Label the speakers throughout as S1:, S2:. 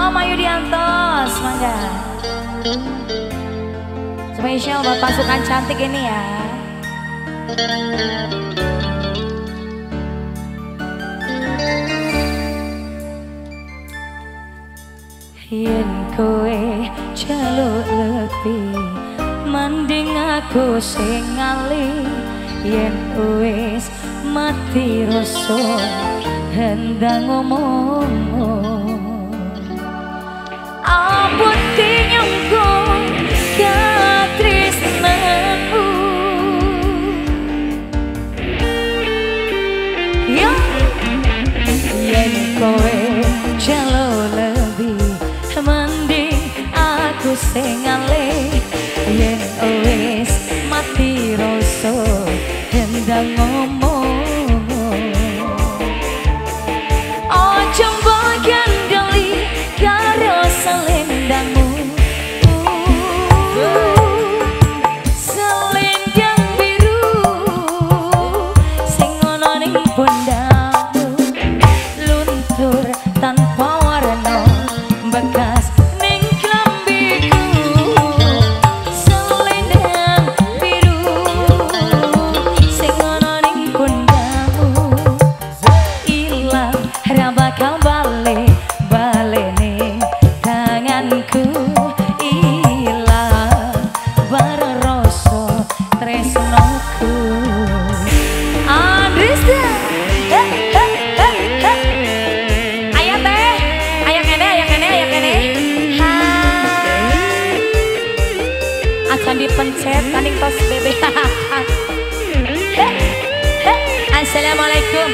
S1: Mama Yudiantos, mangga. Spesial buat pasukan cantik ini ya. Yen kowe jaluk lebih, mending aku sing ngalih. Yen wis mati rasa hendang ngomong. Ampun tinyungku katresnanmu. Yo, yen kowe jaluk lebih, mending aku sing ngalih. Yen wis mati rasa hendang ngomong. Ojo mbok gandoli karo selendangmu. Selendang biru sing ana ning pundakmu, luntur tanpa warna bekas ning klambiku. Selendang biru sing ana ning pundakmu, ilang ra bakal balik balene tanganku. Ilang bareng rasa tresnoku. Andrista, ayah teh, ayah kene, ayah kene, ayah kene. Hai, acan dipencet kaning tos bebe. Assalamualaikum.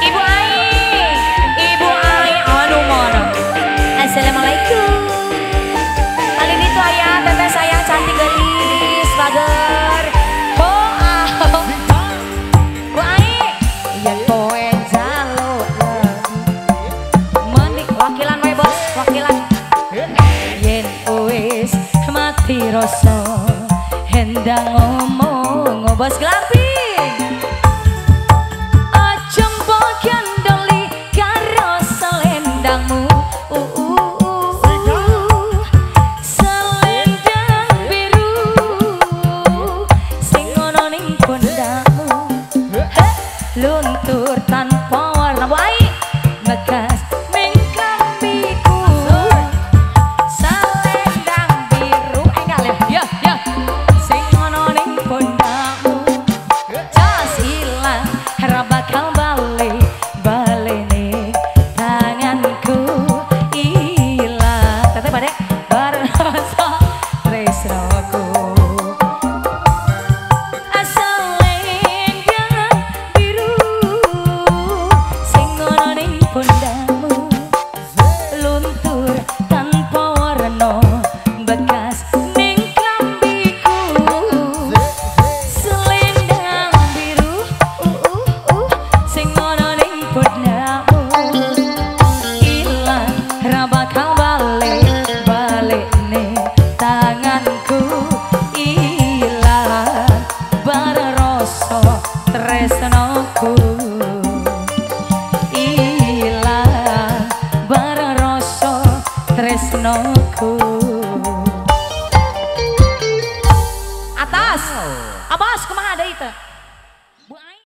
S1: Ibu Ai, Ibu Ai, anu mono. Assalamualaikum. Kali ini tuh ayah, teteh sayang cantik gelis, bager. Oh, ah. Bu Ai, yen kowe njaluk menik wakilan wae bos, wakilan. Yen wis mati rasa hendang ngomong bos glamping. Aja mbok gandoli karo selendangmu. Selendang biru sing ana ning pundakmu, luntur tanpa warna wae bekas ning klambiku. Selendang biru enggak ya, ya ya, sing ana ning pundakmu, jas ilang ra bakal balik balene tanganku. Ilang teteh badek bareng rasa tresnoku. Selendang biru sing ana ning pundakmu, luntur tanpa warna bekas ning klambiku. Selendang biru sing ana ning pundakmu, ilang ra bakal balik balene tanganku. Ilang bareng rasa tresnoku.